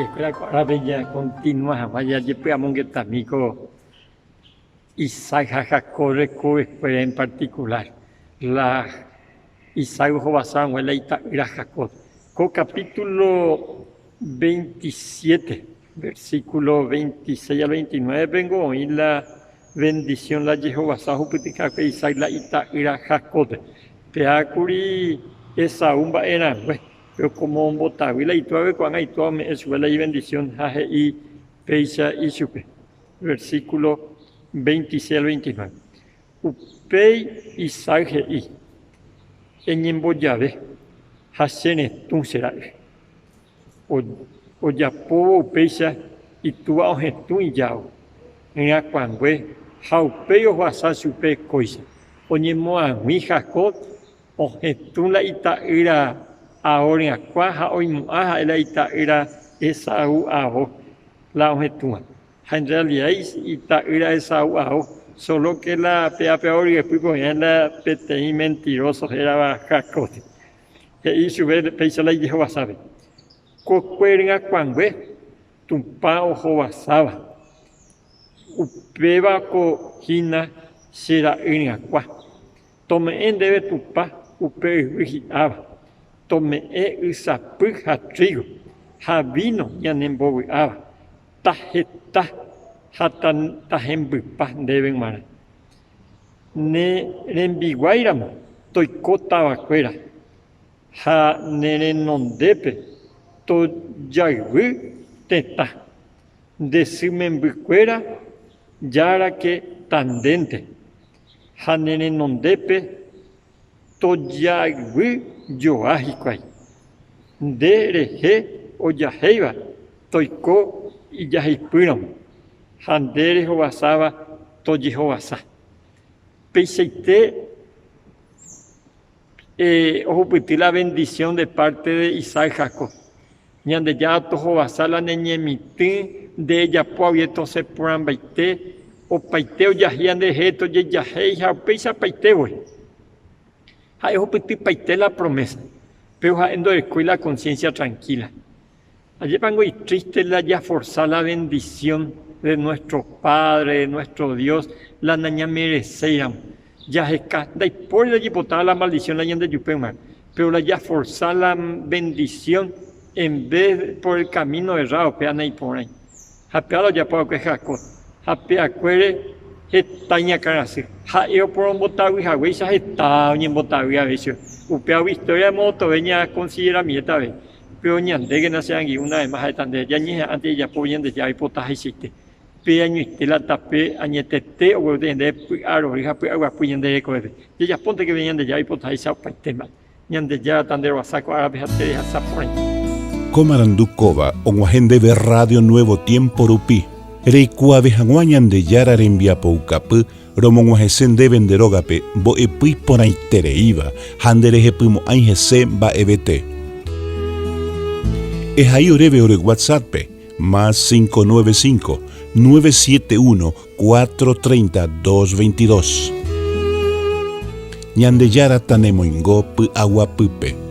hendivekuéra ko árape ñakontinua hag̃ua jajepy'amongetami ko Isaac ha Jacob rekovekuéra en particular, la Isaac ohovasa haguã la ita'ýra Jacob. Ko capítulo 27, versículo 26 al 29 pengo oĩ la bendición la jehovasa ohupytyhague Isaac la ita'ýra Jacóbpe. Péa kuri Esaú mba'e rãngue, péro como ombotavy la itúape ko'ág̃a itúa ome'ẽ chupe la ibendición ha he'i péicha ichupe. Versículo 26 al 29. Upéi Isaac he'i, Eñembojave ha che retũ che ra'y. Ojapóvo upéicha itúva ohetũ ijao ryakuãngue ha upéi ohoasa chupe kóicha. Oñemoag̃ui Jacob ohetũ la ita'ýra ao ryakuã ha oimo'ã ha'e la ita'ýra Esaú ao la ohetũva. Ha en realidad ita'ýra Esaú ao, solo que la pe ape ao ryepýpe oĩva la peteĩ mentiroso hérava Jacob. He'i chupe péicha la ijehovasápe, Kokue ryakuãngue Tupã ohovasáva, upéva ko hína che ra'y ryakuã. Tome'ẽ ndéve Tupã upe yvy hi'áva, tome'ẽ ysapy ha trígo ha víno ñanembovy'áva, taheta ha tahembypa ndéve g̃uarã. Ne rembiguáiramo toiko tavakuéra ha ne renondépe tojayvy tetã, nde sy membykuéra járake tandénte. ha ne renondépe tojayvy joa hikuái. Nde rehe ojahéiva toiko ijaheipýramo, ha nde rehovasáva tojehovasa. Peichaite ohupyty la bendición de parte de Isaac Jacob. Ñandejára tohovasa la ne ñemitỹ, nde ejapo avie tosẽ porãmbaite, opaite ojahíva nderehe tojejahéi ha upeichapaite voi. Ha'e ohupytypaite la promesa, péro ha'e ndorekói la conciencia tranquila. Ajépango itriste la jaforsa la bendición de nuestro Padre, de nuestro Dios, la nañamereséiramo. Jaheka, ndaipóri la jaipotáva la maldición la ñandejupe g̃uarã, péro la jaforsa la bendición en vez por el camino errado péva naiporãi. Ha péva la ojapo va'ekue Jacob, ha peakuére heta iñakãrasy. Ha'e oporombotavy haguéicha heta oñembotavy avei chupe. Upévagui historia motove ñakonsideramiéta avei. Péro ñandékena che angirũ una vez más ha'éta ndéve, ñañeha'ãnte jajapo Ñandejára oipotahaicháite. Pe añoite la tape añetete oguerúta ñandéve py'arory ha py'aguapy ñande rekovépe. Jajapónteke pe Ñandejára oipotaháicha opaite mba'e. Ñandejára tanderovasa ko árape ha terehasa porãite. Ko marandu kóva og̃uahẽ ndéve Radio Nuevo Tiempo rupi, reikuaave hag̃ua Ñandejára rembiapoukapy romog̃uahẽse ndéve nde rógape mbo'epy iporãitereíva ha nderehepymo'ãi hese mba'evete. Ehai oréve ore WhatsApp-pe, más 595 971 430 222. Ñandejára tanemoingo py'aguapýpe.